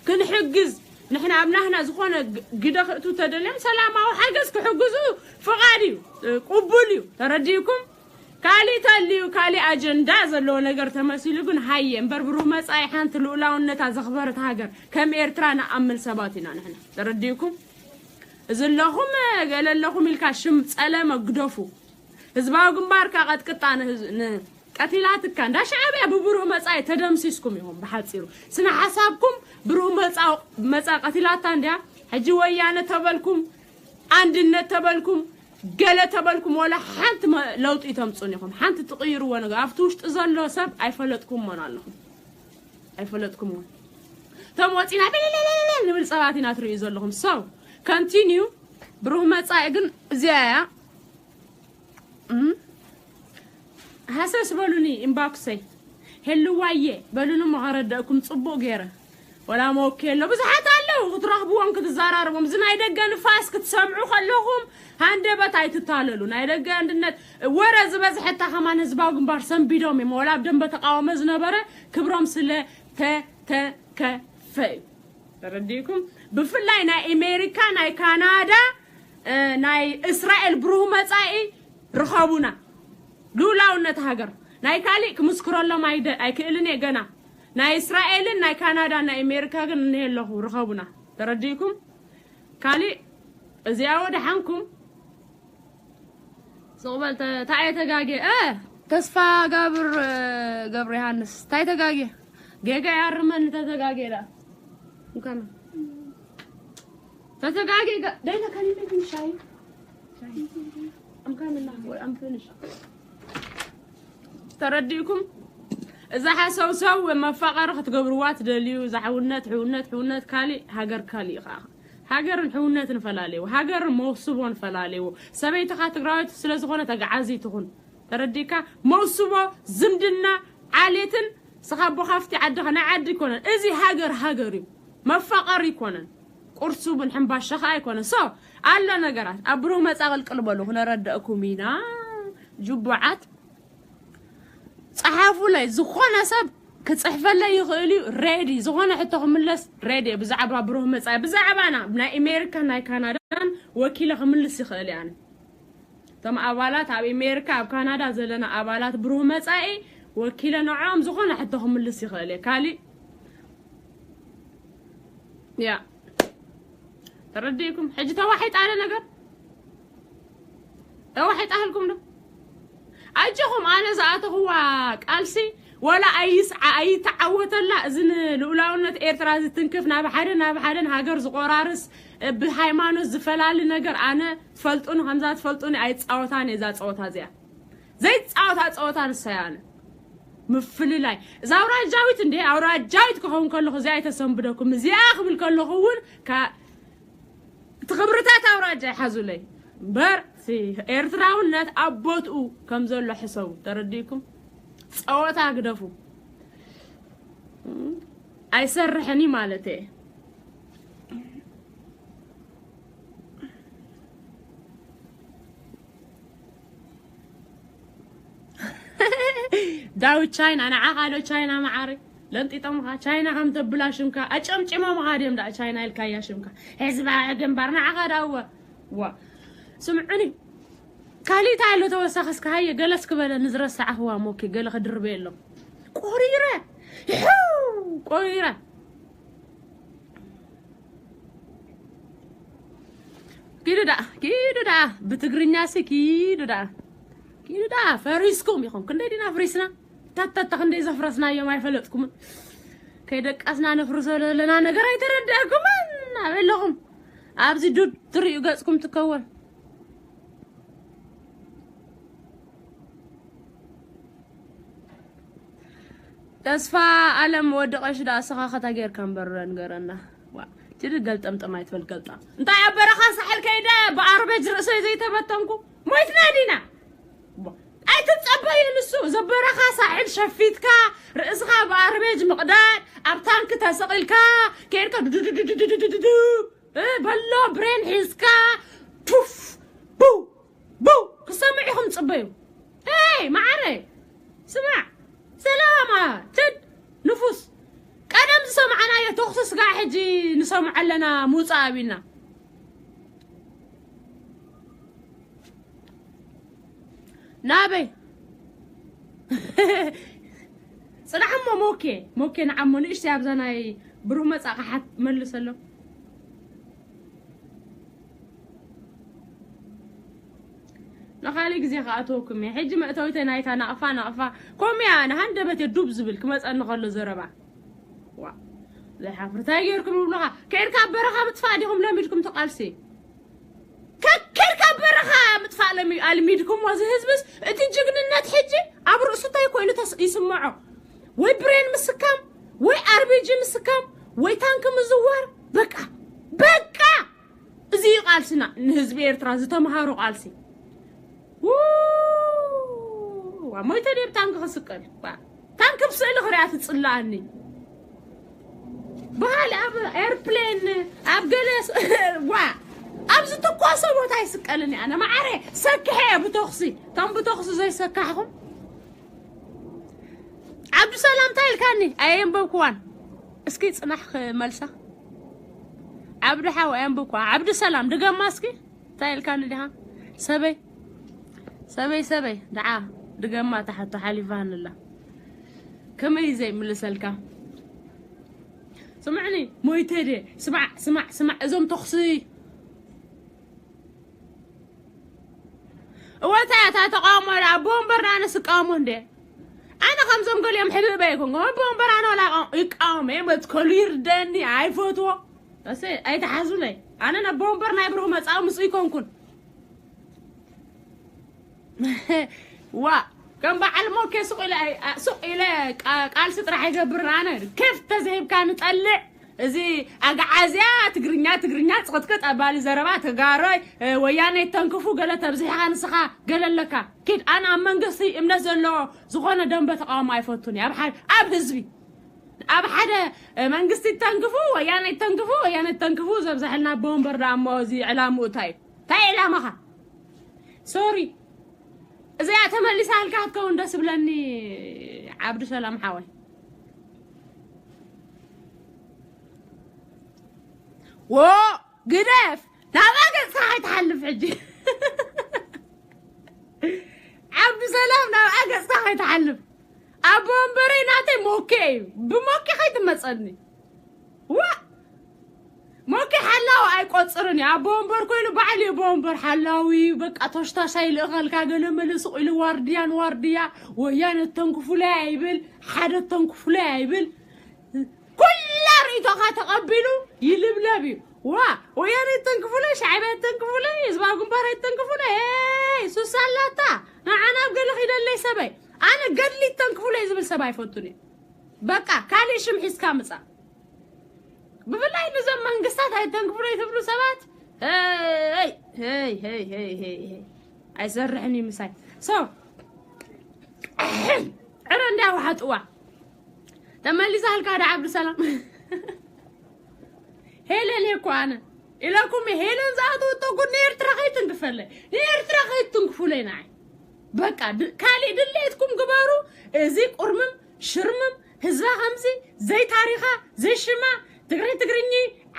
ክንሕግዝ፣ ንሕና ኣብ ናህና ዝኾነ ግ-፣ ግደ ክእቱ ተደልዮም ሰላማዊ ሓገዝ ክሕግዙ ፍቓድ እዩ፣ እ፣ ቅቡል እዩ። ተረዲእኩም? ካሊእ ተልዩ፣ ካሊእ ኣጀንዳ ዘለዎ ነገር ተመሲሉ ግን ሃየ እምበር ብሩህ መጻኢ ሓንቲ ልኡላውነታ ዘኽበረት ሃገር ከም ኤርትራ ንኣምል ሰባት ኢና ንሕና። ተረዲእኩም? እዚ ኣለኹም፣ ገለ ኣለኹም ኢልካ ሽም ጸለመ ግደፉ። ህዝባዊ ግንባርካ ቀጥቅጣ ንህዝ-፣ ን-፣ ቀቲላትካ እንዳ ሻዕብያ ብብሩህ መጻኢ ተደምሲስኩም ኢኹም። ብሓጺሩ ስነ ሓሳብኩም ብሩህ መጻ-፣ መጻ ቀቲላታ እንድያ። ሕጂ ወያነ ተበልኩም፣ ኣንድነት ተበልኩም፣ ገለ ተበልኩም፣ ወላ ሓንቲ መ-፣ ለውጢ ተምጹን ኢኹም። ሓንቲ ትቕይርዎ ነገር ኣብቲ ውሽጢ ዘሎ ሰብ ኣይፈለጥኩሞን ኣለኹም። ኣይፈለጥኩምዎን። እቶም ወጺና ቤሌሌሌሌ ንብል ሰባት ኢና ትርእዩ ዘለኹም። So continue። ብሩህ መጻኢ ግን እዚኣ እያ። እም። ሃሰስ በሉኒ ኢንባክሰይ። ሄልዋየ በሉኒ እሞ ከረደእኩም ጽቡቕ ገይረ። ወላ መወከ ኣሎ። ብዙሓት ኣለዉ ክትረኽብዎም ክትዘራረቦም። እዚ ናይ ደገ ንፋስ ክትሰምዑ ከለኹም ሃንደበት ኣይትታለሉ። ናይ ደገ ኣንድነት ወረ ዝበዝሐታ ከማን ህዝባዊ ግንባር ሰንቢዶም እዮም። ወላ ኣብ ደንበ ተቃውሞ ዝነበረ ክብሮም ስለ ተተከፈ እዩ። ተረዲእኩም? ብፍላይ ናይ ኣሜሪካ፣ ናይ ካናዳ፣ እ፣ ናይ እስራኤል ብሩህ መጻኢ ርኸቡና። ልኡላውነት ሃገር። ናይ ካሊእ ክምስክረሎም ኣይደ-፣ ኣይክእልን እየ ገና። ናይ እስራኤልን ናይ ካናዳን ናይ ኣሜሪካ ግን እኒሄ ኣለኹ፣ ርኸቡና። ተረዲእኩም? ካሊእ እዚኣ ወደሓንኩም። ስቕ በል፣ ተ-፣ እንታይ እየ ተጋግየ? እ፣ ተስፋ ጋብር፣ እ፣ ገብረ ዮሃንስ፣ እንታይ ተጋግየ? ጌጋ ያርመን ተተጋግየ ዳ። እንካን ተተጋግየ ጋ-፣ ደይና ካሊመ ግን ሻይ። I'm coming now. I'm finished. ተረዲእኩም? እዛ ሓሰውሰው መፋቐሪ ክትገብርዋ ትደልዩ፣ እዛ ሕውነት፣ ሕውነት፣ ሕውነት ካሊእ፣ ሃገር ካሊእ ኸዓ። ሃገርን ሕውነትን ፈላለይዎ፣ ሃገርን መውስቦን ፈላለይዎ። ሰበይትኻ ትግራወይቲ ስለ ዝኾነ ተጋዓዚ ትኹን። ተረዲእካ? መውስቦ፣ ዝምድና፣ ዓሌትን፣ ስኻ ኣቦ ካፍቲ ዓድኻ፣ ናይ ዓዲ ይኮነን። እዚ ሃገር ሃገር እዩ። መፋቐሪ ይኮነን። ቁርሱ ብን ሕምባሻ ኸዓ ኣይኮነን። So፣ ኣሎ ነገራት። ኣብ ብሩህ መጻ ቅልቅል በሉ፣ ክነረድእኩም ኢና። ጅቡዓት። ጸሓፉለይ። ዝኾነ ሰብ ክጽሕፈለይ ይኽእል እዩ። ሬዲ። ዝኾነ ሕቶ ክምለስ ሬዲ እየ። ብዛዕባ ብሩህ መጻኢ፣ ብዛዕባና ናይ ኣሜሪካን ናይ ካናዳን ወኪለ ክምልስ ይኽእል እየ ኣነ። እቶም ኣባላት ኣብ ኣሜሪካ፣ ኣብ ካናዳ ዘለና ኣባላት ብሩህ መጻኢ ወኪለ ንዕኦም ዝኾነ ሕቶ ክምልስ ይኽእል እየ። ካሊእ ያ። ተረዲእኩም? ሕጂ ተዋሒጣ ኣነ ነገር? ተዋሒጣ ህልኩም ዶ? ኣጆኹም፣ ኣነ ዝኣተኽዋ ቃልሲ ወላ ኣይስዓ-፣ ኣይተዓወተላ። እዚ ንልኡላውነት ኤርትራ ዝትንክፍ፣ ናብ ሓደ፣ ናብ ሓደን ሃገር ዝቆራርስ፣ ብሃይማኖት ዝፈላሊ ነገር ኣነ ትፈልጡኒ፣ ከምዛ ትፈልጡኒ ኣይጻወታን እየ እዛ ጸወታ እዚኣ። ዘይጻወታ ጸወታ ንሳ እያ ኣነ። ምፍልላይ። እዛ ኣውራጃዊት እንዴ፣ ኣውራጃዊት ክኸውን ከለኹ እዚኣ ኣይተሰንብደኩም። እዚኣ ክብል ከለኹ እውን ካ-፣ እቲ ክብርታት ኣውራጃ ይሓዙለይ። እምበር፣ እቲ ኤርትራውነት ኣብ ቦትኡ ከም ዘሎ ሕሰቡ። ተረዲእኩም? ጸወታ ግደፉ። ኣይሰርሕን እዩ ማለት እየ። ዳዊት ቻይና፣ ንዓኻ ዶ ቻይና መዓረይ? ለንጢጦምኻ፣ ቻይና ከም ተብላ ሽምካ፣ ኣጨምጪሞምኻ ድዮም ደኣ ቻይና ኢልካያ ሽምካ? ህዝባዊ ግንባር፣ ንዓኻ ደኣ እወ። ዋ። ስምዑኒ፣ ካሊእ እንታይ ኣሎ ተወሳኺ? እስከ ሃየ፣ ገለ እስኪ በለ፣ ንዝረሳዕኽዋ ሞኬ፣ ገለ ክድርበየ ኣሎ። ቆሪረ፣ ይሑ፣ ቆሪረ። ኪዱ ደኣ፣ ኪዱ ደኣ፣ ብትግርኛ ሲ ኪዱ ደኣ። ኪዱ ደኣ፣ ፈሪስኩም ኢኹም። ክንደይ ዲና ኣፍሪስና? ታታታ ክንደይ ዘፍረስናዮም ኣይፈለጥኩምን። ከይደቃስና ነፍርሶ ዘለና ነገር ኣይተረዳእኩምን። ኣበይ ኣለኹም? ኣብዚ ዱድ ትርእዩ ገጽኩም ትከወል። ተስፋ ኣለም ወዲ ቀሽ ደኣ እስኻ ከታ ጌርካ እምበር ንገረና። ዋ፣ ጅድ ገልጠምጠም ኣይትበል ገልጣ። እንታይ ኣብ በረኻ ሳሕል ከይደ ብኣርበጅ ርእሰይ ዘይተበተንኩ ሞይትና ዲና። ዋ፣ ኣይትጸበዩ ንሱ ዘበረኻ ሳሕል ሸፊትካ ርእስኻ ብኣርበጅ ምቕዳድ ኣብ ታንክ ተሰቒልካ ከይድካ ዱዱዱዱዱዱዱዱ እ፣ በሎ ብሬን ሒዝካ ቱፍ ቡ ቡ ክሰምዕ ኢኹም ጽበዩ። ኤይ መዓረ ስማዕ ሰላማ ትድ ንፉስ ቀደም ዝሰማዕናዮ ተኹሲ ስጋዕ ሕጂ ንሰምዖ ኣለና። ምውጻእ ኣቢልና ናበይ ጽናሕ እሞ ሞኬ ሞኬ ንዓሞ ንእሽተይ ኣብዛ ናይ ብሩህ መጻእ ክሓት መልሰሎም። ንኻልእ ግዜ ክኣትወኩም እየ። ሕጂ መእተዊተይ ናይታ ናቕፋ ናቕፋ ኮምያ ንሃንደበት እየ ዱብ ዝብል ክመጸኒ ከሎ ዘረባ። ዋ ዘይሓፍር እንታይ ጌርኩም ይብሉኻ? ከይድካ ኣብ በረኻ ምጥፋእ ዲኹም ለሚድኩም ትቃልሲ? ከከድካ በረኻ ምጥፋእ ለሚ ኣልሚድኩሞ። እዚ ህዝብስ እቲ ጅግንነት ሕጂ ኣብ ርእሱ እንታይ ኮይኑ ተስ- ይስምዖ? ወይ ብሬን ምስካም ወይ ኣርቢጂ ምስካም ወይ ታንክ ምዝዋር። በቃ በቃ። እዚ እዩ ቃልስና ንህዝቢ ኤርትራ ዝተምሃሮ ቃልሲ። ው- ዋ ሞይተ ድየ ብታንክ ክስቀል? ዋ፣ ታንክ ብስእሊ ክሪኣ ትጽልኣኒ። ብኻልእ ኣብ ኤርፕሌን ኣብ ገለ ስ- ዋ ኣብ ዝተኳሰ ቦታ ይስቀልኒ ኣነ መዓረ ሰክሐ እየ ብተኹሲ። እቶም ብተኹሲ ዘይሰካሕኹም ዓብዱ ሰላም እንታይ ኢልካኒ ኣየንበብክዋን? እስኪ ጽናሕ ክመልሳ። ዓብዱ ሓው ኣየንበብክዋ ዓብዱ ሰላም ድገማ እስኪ እንታይ ኢልካኒ ዲኻ? ሰበይ ሰበይ ሰበይ ደዓ ድገማ ታሕቶ ሓሊፋንላ ከመይ ዘይምልሰልካ? ስምዕኒ ሞይተ ድየ? ስማዕ ስማዕ ስማዕ እዞም ተኹሲ እወ እንታይ እያ እታ ተቃውሞ ኢላ ኣቦ ወንበር ኣነስ እቃወሞ እንደ ኣነ ከምዞም ገሊኦም ሕብእበ ይኮንኩ ኣቦ ወንበር ኣነ ወላ ይቃወም እየ መትከሉ ይርደኒ ኣይፈትዎ እሰ ኣይተሓዙለይ ኣነ ነቦ ወንበር ናይ ብሩህ መጻኢ ምስ ይኮንኩን ዋ ከም በዓል ሞኬ ሱቕ ኢለ ኣይ- ኣ- ሱቕ ኢለ ቃ- ቃልሲ ጥራሕ ኣይገብርን ኣነ ኬፍ ተዘሂብካ ንጠልዕ እዚ ኣግዓዝያ ትግርኛ ትግርኛ ጽቕጥቅጥ ኣባሊ ዘረባ ተጋሮይ እ፣ ወያነ ተንክፉ ገለ ተብዚሕኻ ንስኻ ገለ ኣለካ ኪድ ኣነ ኣብ መንግስቲ እምነት ዘለዎ ዝኾነ ደንበ ተቃውሞ ኣይፈቱን እየ ኣብ ሓደ ኣብ ህዝቢ ኣብ ሓደ እ፣ መንግስቲ ተንክፉ ወያነ ተንክፉ ወያነ ተንክፉ ዘብዛሕልና ኣቦ ወንበር ደኣ እሞ እዚ ዕላምኡ እንታይ እዩ እንታይ ዕላማኻ ሶሪ እዚኣ ተመሊሳ ሃልካ ክትከውን ደስ ብለኒ ዓብዱ ሰላም ሓወይ ዎ ግደፍ ናብኣ ገጽካ ከይትሓልፍ ሕጂ ዓብዱ ሰላም ናብኣ ገጽካ ከይትሓልፍ ኣቦ ወንበረይ ናተይ ሞኬ እዩ ብሞኬ ከይትመጸኒ ዋ ሞኬ ሓላዊ ኣይቆጽርን እዩ ኣቦ ወንበር ኮይኑ ባዕሉ እዩ ኣቦ ወንበር ሓላዊ እዩ በቃ ቶሽታሽ ኣይልእኸልካ ገለ መለ ሱቕ ኢሉ ዋርድያ ንዋርድያ ወያነ ተንክፉለይ ኣይብል ሓደ ተንክፉለይ ኣይብል ኩላ ርእይቶኻ ተቐቢሉ ይልብለብ እዩ ዋ ወያነ ተንክፉለይ ሻዕብያ ተንክፉለይ ህዝባዊ ግንባር ተንክፉለይ ሱሳላታ ንዓና ኣብ ገለ ኺደለይ ሰበይ ኣነ ገድሊ ተንክፉለይ ዝብል ሰብ ኣይፈቱን እዩ በቃ ካልእ ሽም ሒዝካ ምጻ ብፍላይ ንዞም መንግስታት ኣይተንክፉለይ ትብሉ ሰባት ይ ይ ይ ይ ይ ኣይሰርሕን እዩ ምሳይ ሶ ዕረ እንዳ ውሓጥዋ ተመሊሳ ሃልካ ዳ ዓብዱ ሰላም ሄለን እየ እኮ ኣነ ኢለኩም ሄለን ዝኣተወቶ ጉድ ንኤርትራ ከይትንክፈለይ ንኤርትራ ከይትንክፉለይ ንዓይ በቃ ድ- ካሊእ ድሌትኩም ግበሩ እዚ ቁርምም ሽርምም ህዝባ ከምዚ ዘይታሪኻ ዘይሽማ ትግርይ ትግርኚ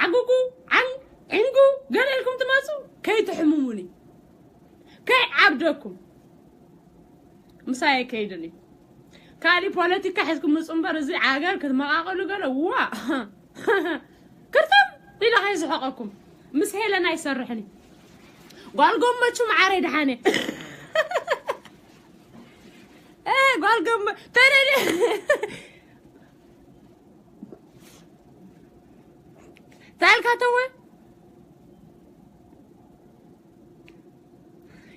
ዓጉጉ ዓን ዕንጉ ገለ ኢልኩም ትመፁ ከይትሕምሙኒ ከይዓብደኩም ምሳይ ኣይከይድን እዩ ካሊእ ፖለቲካ ሒዝኩም ምፁ እምበር እዚ ዓገር ክትመቃቀሉ ገለ ዋ ክርተም ኢለ ከይዝሕቀኩም ምስ ሄለን ኣይሰርሕን እዩ ጓል ጎመቹ መዓረይ ደሓነ። እ፣ ጓል ጎመ-፣ ተረደ-፣ ታልካ ተወ።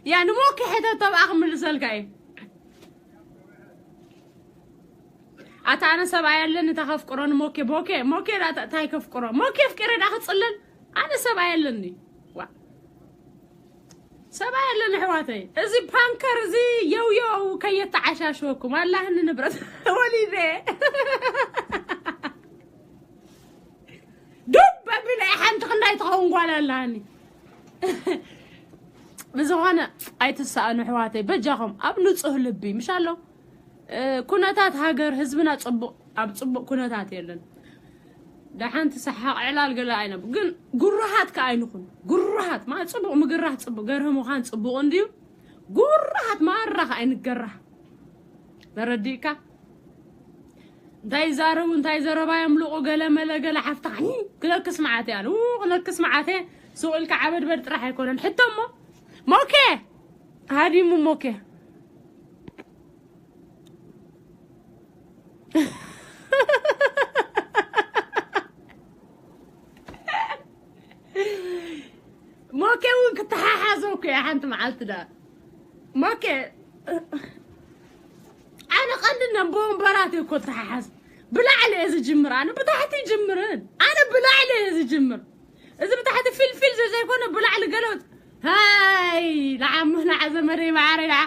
ያ ንሞኬ ሕተቶ ብኣ ክምልሰልካ እዩ። ኣታ ኣነ ሰብኣይ ኣለኒ፣ እታ ከፍቅሮ ንሞኬ፣ ቦኬ፣ ሞኬ ዳ ታ-፣ ታይ ከፍቅሮ? ሞኬ ኣፍቂረ ዳ ክጽለል? ኣነ ሰብኣይ ኣለኒ። ዋ። ሰብኣይ ኣለኒ ኣሕዋተይ። እዚ ፓንከር እዚ የው የው ከየተዓሻሽወኩም። ኣላህኒ ንብረት ወሊደ። ዱብ ኣቢለ ሓንቲ ክንዳይ ትኸውን ጓል ኣላኒ። ብዝኾነ ኣይትሰኣኑ ኣሕዋተይ፣ በጃኹም ኣብ ንጹህ ልቢ፣ ምሽ ኣሎ? እ፣ ኩነታት ሃገር ህዝብና ጽቡቕ፣ ኣብ ጽቡቕ ኩነታት የለን። ደሓንቲ ሰሓቕ ዕላል ገለ ኣይነብ-፣ ግን ጉራሃት ከኣ ኣይንኹን። ጉራሃት፣ ማ ጽቡቕ ምግራሕ ጽቡቕ፣ ገርህ ምዃን ጽቡቕ እንድዩ። ጉራሃት ማራ ከኣ ኣይንገራህ። ተረዲእካ? እንታይ ይዛረቡ፣ እንታይ ዘረባ የምልቑ፣ ገለ መለ፣ ገለ ሓፍታ፣ ክነክስ መዓት እያ። ው፣ ክነክስ መዓት እየ። ሱቕ ኢልካ ዓበድበድ ጥራሕ ኣይኮነን። ሕቶ እሞ፣ ሞኬ! ሃዲሙ ሞኬ። ሞኬ እውን ክተሓሓዞ እኮ እያ ሓንቲ መዓልቲ ዳ። ሞኬ፣ ኣነ ቀንዲ ነቦ ወንበራት እኮ ተሓሓዝ። ብላዕሊ እየ ዝጅምር፣ ኣነ ብታሕቲ ይጅምርን። ኣነ ብላዕሊ እየ ዝጅምር። እዚ ብታሕቲ ፊልፊል ዘ-፣ ዘይኮነ ብላዕሊ ገለ ወጥ-፣ ሃይ፣ ንዓ እሞ ንዓ ዘመደይ መዓረይ ንዓ።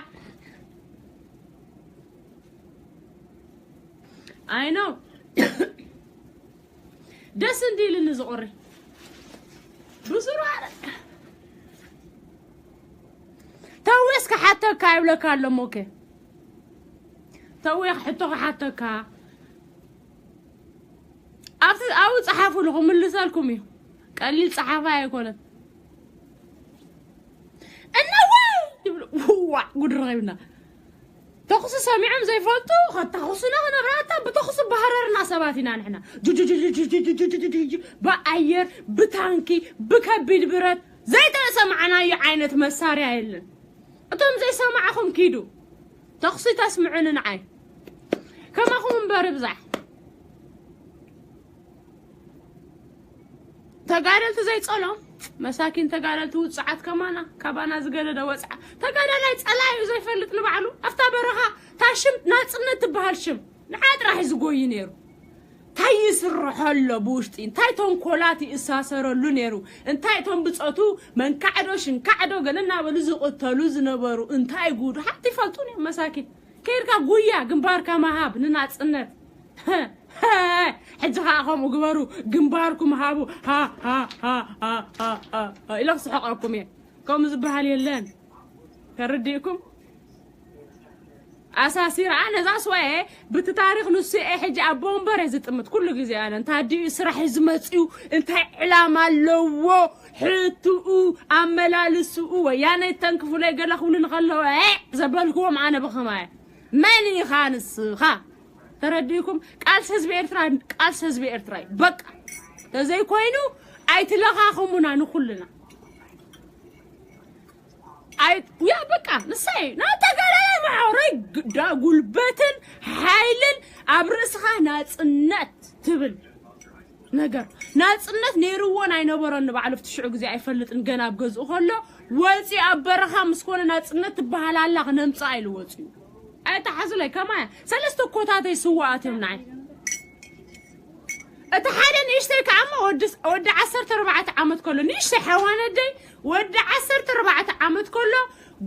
ኣይ ኖ። ደስ እንዲልኒ ዝቑሪ። ብስሩ ኣረ። ተዌስ ክሓተካ ይብለካ ኣሎ ሞኬ። ተዌ ሕቶ ክሓተካ። ኣብቲ፣ ኣብኡ ጸሓፉሉ ክምልሰልኩም እዩ። ቀሊል ጸሓፋይ ኣይኮነን። እነዋይ ይብሉ። ዋዕ፣ ጉድ ረኺብና። ተኹሲ ሰሚዖም ዘይፈልጡ፣ ከተኹሱና ክነብራ፣ ኣታ ብተኹሲ ባህረርና ሰባት ኢና ንሕና። ጁጁጁጁ፣ ብኣየር፣ ብታንኪ፣ ብከቢድ ብረት፣ ዘይተሰማዕናዮ ዓይነት መሳርያ የለን። እቶም ዘይሰማዕኹም ኪዱ። ተኹሲ ተስምዑኒ ንዓይ። ከማኹም እምበር ይብዛሕ። ተጋደልቲ ዘይጸሎም፣ መሳኪን ተጋደልቲ ውጹዓት ከማና፣ ካባና ዝገደደ ወጽዓ። ተጋዳላይ ጸላኢኡ ዘይፈልጥ ንባዕሉ፣ ኣብታ በረኻ፣ እታ ሽም ናጽነት ትበሃል ሽም፣ ንዓ ጥራሕ እዩ ዝጎይ ነይሩ። እንታይ ይስርሖ ኣሎ ብውሽጢ? እንታይ ተንኮላት ይእሳሰረሉ ነይሩ? እንታይ እቶም ብጾቱ መንካዕዶ፣ ሽንካዕዶ ገለ እናበሉ ዝቕተሉ ዝነበሩ? እንታይ ጉድ? ሓንቲ ይፈልጡ ነይሩ መሳኪን። ከይድካ ጉያ ግንባርካ ምሃብ ንናጽነት። ሕጂ ኸኣ ከምኡ ግበሩ፣ ግንባርኩም ሃቡ። ሃ፣ ሃ፣ ኢለ ክስሕቐኩም እየ። ከምኡ ዝበሃል የለን። ተረዲእኩም? ኣሳሲር ኣነ ዛስ ዋየ ብቲ ታሪኽ ንሱ እየ ሕጂ ኣቦ ወንበር እየ ዝጥምት። ኩሉ ግዜ ኣነ እንታይ ድዩ ስራሕ እዩ ዝመጽኡ፣ እንታይ ዕላማ ኣለዎ፣ ሕትኡ፣ ኣመላልስኡ፣ ወያነ ይተንክፉለይ ገለ ክብሉኒ ከለዉ፣ ኤዕ ዘበልክዎም ኣነ ብኸማየ። መን ኢኻ ንስኻ? ተረዲእኩም? ቃልሲ ህዝቢ ኤርትራ፣ ቃልሲ ህዝቢ ኤርትራ እዩ። በቃ። ተዘይኮይኑ ኣይትለኻኽሙና ንኹልና። ኣይ፣ ያ በቃ፣ ንሳይ፣ ናይ ተጋዳላይ ማሕበራዊ ግ-፣ ዳ-፣ ጉልበትን ሓይልን ኣብ ርእስኻ ናጽነት ትብል ነገር። ናጽነት ነይርዎን ኣይነበሮን ንባዕሉ ኣብቲ ሽዑ ግዜ ኣይፈልጥን፣ ገና ኣብ ገዝኡ ከሎ ወጺኡ ኣብ በረኻ ምስ ኮነ ናጽነት ትበሃል ኣላ ክነምጽኣ ኢሉ ወጺኡ። ኣይተሓዙለይ፣ ከማያ ሰለስተ ኮታተይ ስዋኣት እዮም ንዓይ። እቲ ሓደ ንእሽተይ ከኣ እሞ ወዲ፣ ወዲ ዓሰርተ ኣርባዕተ ዓመት ከሎ፣ ንእሽተይ ሓዋነደይ ወዲ ዓሰርተ ኣርባዕተ ዓመት ከሎ፣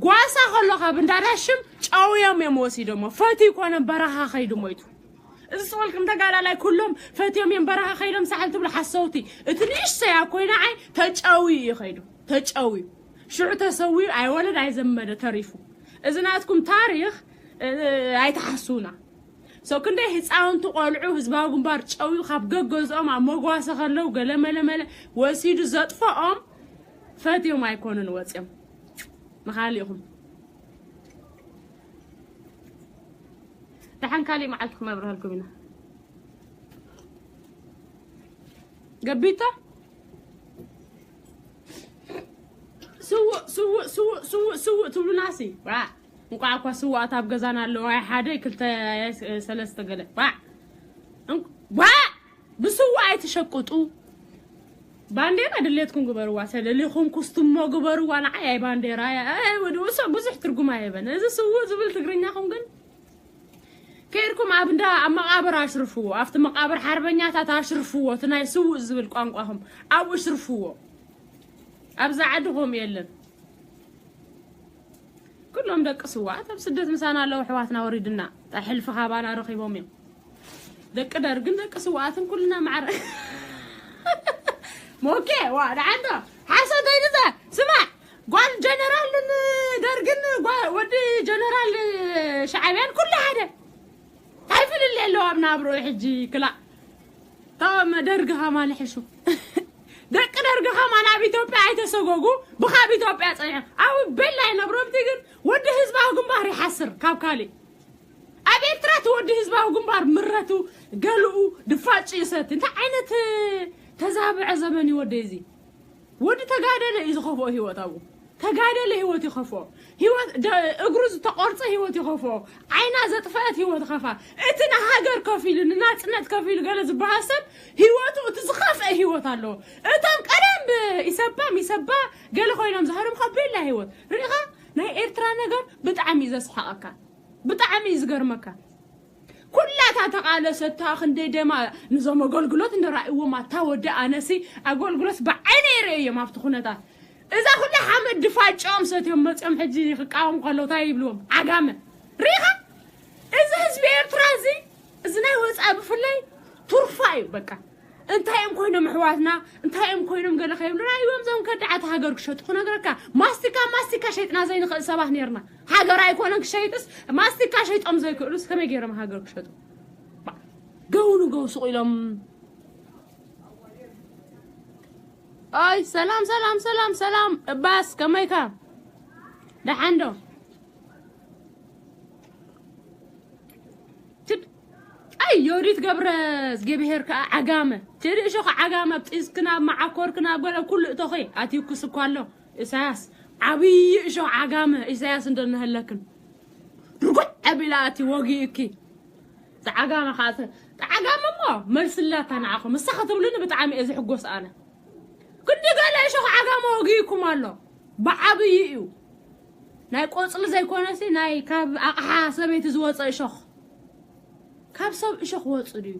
ጓሳ ከሎ ካብ እንዳዳሽም ጨውዮም እዮም ወሲዶሞ። ፈትዩ ኮነ በረኻ ከይዱ ሞይቱ። እዚ ስቕልኩም ተጋዳላይ ኩሎም ፈትዮም እዮም በረኻ ከይዶም ሳሕል ትብሉ ሓሰውቲ። እቲ ንእሽተይ ኣብ ኮይና ዓይ ተጨውዩ እዩ ከይዱ። ተጨውዩ። ሽዑ ተሰዊኡ ኣይወለድ ኣይዘመደ ተሪፉ። እዚ ናትኩም ታሪኽ፣ እ፣ ኣይትሓስዉና። ሶ ክንደይ ህፃውንቲ ቆልዑ ህዝባዊ ግንባር ጨውዩ ካብ ገገዝኦም ኣብ መጓሰ ከለዉ ገለ መለ መለ ወሲዱ ዘጥፈኦም ፈትዮም ኣይኮኑን ወፅዮም። ንኻሊእኹም ደሓን ካሊእ መዓልቲ ክነብረሃልኩም ኢና። ገቢታ ስውእ ስውእ ስውእ ስውእ ስውእ ትብሉናሲ። ዋ፣ እንቋዕ እኳ ስውኣት ኣብ ገዛና ኣለዋ። ኣይ ሓደ፣ ክልተ፣ ኣይ ሰለስተ ገለ። ዋ፣ እንቋዕ ብስውእ ኣይትሸቅጡ። ባንዴራ ድሌትኩም ግበርዋ፣ ሰለሊኹም ኩስትሞ ግበርዋ። ንዓይ ኣይ ባንዴራ እያ። ኣይ ወዲ ውሶ ብዙሕ ትርጉም ኣይበን። እዚ ስውእ ዝብል ትግርኛኹም ግን ከይድኩም ኣብ እንዳ፣ ኣብ መቓብር ኣሽርፍዎ፣ ኣብቲ መቓብር ሓርበኛታት ኣሽርፍዎ። እቲ ናይ ስውእ ዝብል ቋንቋኹም ኣብኡ ሽርፍዎ። ኣብዛ ዓዲ ከምኡ የለን። ኩሎም ደቂ ስውኣት ኣብ ስደት ምሳና ኣለዉ። ኣሕዋትና ወሪድና፣ እንታይ ሕልፊ ካባና ረኺቦም እዮም። ደቂ ደርግን ደቂ ስውኣትን ኩልና ማዕረ። ሞኬ፣ ዋ፣ ደሓንዶ? ሓሰት ኣይንዛ። ስማዕ፣ ጓል ጀነራልን ደርግን ጓ-፣ ወዲ ጀነራል ሻዕብያን ኩሉ ሓደ። እንታይ ፍልልይ ኣለዎ ኣብ ናብርኡ ሕጂ? ክላእ። እቶም ደርጊ ከማን ሕሹ። ደቂ ደርጊ ከማን ኣብ ኢትዮጵያ ኣይተሰጎጉ፣ ብኻብ ኢትዮጵያ ጸኒሖም። ኣብ ቤላ ይነብሩ። ኣብቲ ግን ወዲ ህዝባዊ ግንባር ይሓስር ካብ ካሊእ። ኣብ ኤርትራ እቲ ወዲ ህዝባዊ ግንባር ምረቱ፣ ገልኡ፣ ድፋጭ ይሰቲ። እንታይ ዓይነት ተዛብዐ ዘመን እዩ ወደይ እዚ? ወዲ ተጋደለ እዩ ዝኸፍኦ ህይወት ኣብኡ። ተጋደለ ህይወት ይኸፍኦ። ህይወት ደ-፣ እግሩ ዝተቆርጸ ህይወት ይኸፍኦ። ዓይና ዘጥፈአት ህይወት ይኸፍኣ። እቲ ንሃገር ከፊሉ፣ ንናጽነት ከፊሉ ገለ ዝበሃል ሰብ ህይወቱ እቲ ዝኸፍአ ህይወት ኣለዎ። እቶም ቀደም ኢሰፓ፣ ሚሰፓ ገለ ኮይኖም ዝሃርምካ ቤላ ህይወት። ርኢኻ? ናይ ኤርትራ ነገር ብጣዕሚ እዩ ዘስሕቐካ። ብጣዕሚ እዩ ዝገርመካ። ኩላታ ተቓለሰታ ክንደይ ደማ ንዞም ኣገልግሎት እንደራእይዎም ኣታ ወዲ ኣነሲ ኣገልግሎት ብዓይነ ይርእዮም ኣብቲ ኩነታት። እዛ ኩላ ሓመድ ድፋጭኦም ሰትዮም መፅኦም ሕጂ ክቃወሙ ከለዉ እንታይ ይብልዎም? ዓጋመ። ርኢኻ? እዚ ህዝቢ ኤርትራ እዚ፣ እዚ ናይ ወፃኢ ብፍላይ ቱርፋ እዩ በቃ። እንታይ እዮም ኮይኖም ኣሕዋትና? እንታይ እዮም ኮይኖም ገለ ከይብሉ? ራእይዎም ዞም ከዳዓት ሃገር ክሸጡ ክነግረካ። ማስቲካ፣ ማስቲካ ሸይጥና ዘይንኽእል ሰባት ነርና። ሃገር ኣይኮነን ክሸይጥስ፣ ማስቲካ ሸይጦም ዘይክእሉስ ከመይ ገይሮም ሃገር ክሸጡ? ባ-፣ ገው ንገው ሱቕ ኢሎም። ኣይ፣ ሰላም፣ ሰላም፣ ሰላም፣ ሰላም። እባስ ከመይካ? ደሓን ዶ? ትድ-፣ ኣይ፣ ዮዲት ገብረ እግዚኣብሄር ከኣ ዓጋመ። ትድ እሾኽ ዓጋመ፣ ኣብ ጢስክን ኣብ መዓኮርክን ኣብ ገለ ኩሉ እቶኺ ኣትዩኩስ እኳ ኣሎ። ኢሳያስ፣ ዓብዪ እሾኽ ዓጋመ፣ ኢሳያስ እንዶ እናሃለክን። ርጉዕ ኣቢላ ኣቲ ወጊእኪ። ዝዓጋመ ከኣ ተ-፣ ዝዓጋመ እሞ መልስላታ ንዓኹም። እሳ ክትብሉኒ ብጣዕሚ እየ ዝሕጎስ ኣነ። ክንዲ ገለ እሾኽ ዓጋመ ወጊእኩም ኣሎ። ብዓብዪ እዩ። ናይ ቆጽሊ ዘይኮነሲ ናይ ካብ ኣቕሓ ሰበይቲ ዝወጸ እሾኽ። ካብ ሰብ እሾኽ ወጹ ድዩ?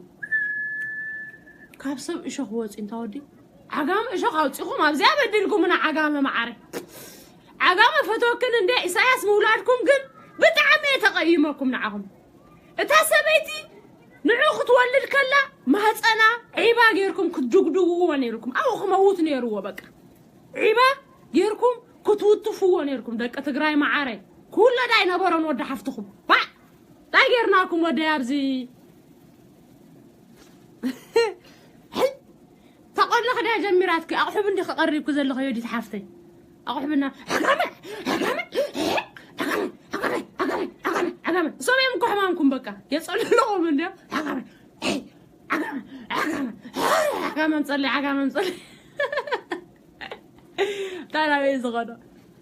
ካብ ሰብ እሾኽ ወጺ እንታ ወዲ? ዓጋመ እሾኽ ኣውጺኹም ኣብዚኣ በዲልኩምና ዓጋመ መዓረ። ዓጋመ ፈትወክን እንደ ኢሳያስ ምውላድኩም ግን ብጣዕሚ እየ ተቐይመኩም ንዓኹም። እታ ሰበይቲ ንዑ ክትወልድ ከላ ማህፀና ዒባ ጌርኩም ክትድግድግዎ ነይርኩም። ኣብኡ ክመውት ነይርዎ በቃ። ዒባ ጌርኩም ክትውትፍዎ ነይርኩም ደቂ ትግራይ መዓረይ። ክውለድ ኣይነበሮን ወዲ ሓፍትኹም። ባዕ! እንታይ ጌርናኩም ወደይ ኣብዚ? ሕይ! ተቆልኽ ድያ ጀሚራትኪ? ኣቑሑብ እንዲ ከቐሪብኩ ዘለኹ ዮዲት ሓፍተይ። ኣቑሑብና ዓጋመ፣ ዓጋመ፣ ዓጋመ፣ ዓጋመ፣ ዓጋመ፣ ዓጋመ፣ ዓጋመ። እሶም እዮም እኮ ሕማምኩም በቃ። የጸልልኹም እንድዮም። ዓጋመ፣ ዓጋመ፣ ዓጋመ፣ ዓጋመ ምጸለይ፣ ዓጋመ ምጸለይ። እንታይ ናበይ ዝኸዶ?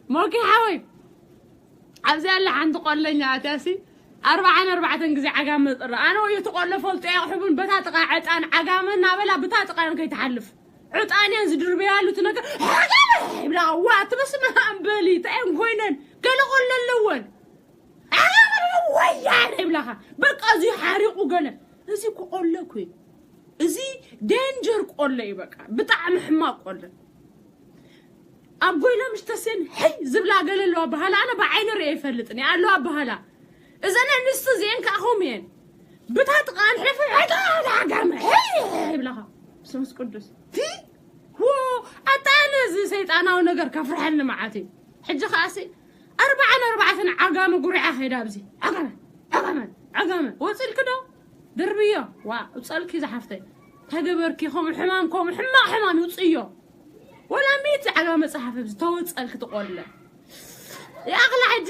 ሞኪ ሓወይ፣ ኣብዚ ኣላ ሓንቲ ቆለኛ ኣትያሲ ኣርባዓን ኣርባዕተን ግዜ ዓጋመ ጥራ። ኣነ ወይ እቲ ቆሎ ፈልጦ እያ ክሕቡን በታ ጥቓ ዕጣን ዓጋመ እናበላ ብታ ጥቓ እየን ከይትሓልፍ። ዕጣን እየን ዝድርበያሉ እቲ ነገር። ዓጋመ ይብላ፣ ዋ፣ ትበስመ ኣንበሊ፣ እንታይ እየን ኮይነን? ገለ ቆሎ ኣለወን። ዓጋመ ወያነ ይብላኻ። በቃ እዚ ሓሪቑ ገለ። እዚ እኮ ቆሎ እኮ እዩ። እዚ ዴንጀር ቆሎ እዩ በቃ። ብጣዕሚ ሕማቕ ቆሎ። ኣብ ጎይና ምሽ ተሴን ሕይ ዝብላ ገለ ኣለዋ በሃላ፣ ኣነ ብዓይነ ርእየ ይፈልጥን እየ፣ ኣለዋ በሃላ። እዘን ኣንስቲ እዚአን ከዓ ኸም እየን። ብታ ጥቓ ኣንሕለፈ፣ ሕይ፣ ዓጋመ፣ ሕይ ይብላኻ። ስምስ ቅዱስ። ቲ፣ ዎ፣ ኣታ ኣነ እዚ ሰይጣናዊ ነገር ከፍርሐኒ መዓት እዩ። ሕጂ ከኣሲ፣ ኣርባዓን ኣርባዕተን ዓጋመ ጉሪዓ ኸይዳ ኣብዚ። ዓጋመ፣ ዓጋመ፣ ዓጋመ። ወፅልኪ ዶ? ድርብዮ። ዋ፣ ውፀልኪ ዝሓፍተይ። ተገበርኪ፣ ከምኡ ሕማም፣ ከምኡ ሕማቕ ሕማም ይውፅዮ። ወላ ሚእቲ ዓጋመ መፅሓፍ ኣብዚ ተወፀልኪ ትቆለ። ይኣኽላ ሕጂ።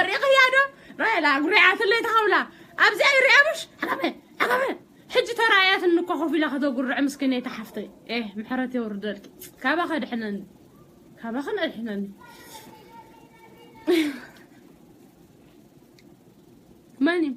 ሪእኽያ ዶ? ራይላ፣ ጉሪዓትለይ ተኸብላ። ኣብዚኣ ይሪኣ ምሽ? ዓጋመ፣ ዓጋመ። ሕጂ ተራእያትኒ እኮ ኮፍ ኢላ ከተጉርዕ ምስኪነይቲ ሓፍተይ። ኤህ፣ ምሕረት የውርደልኪ። ካባኸ ድሕነኒ። ካባኽን ኣድሕነኒ። መን እዩ?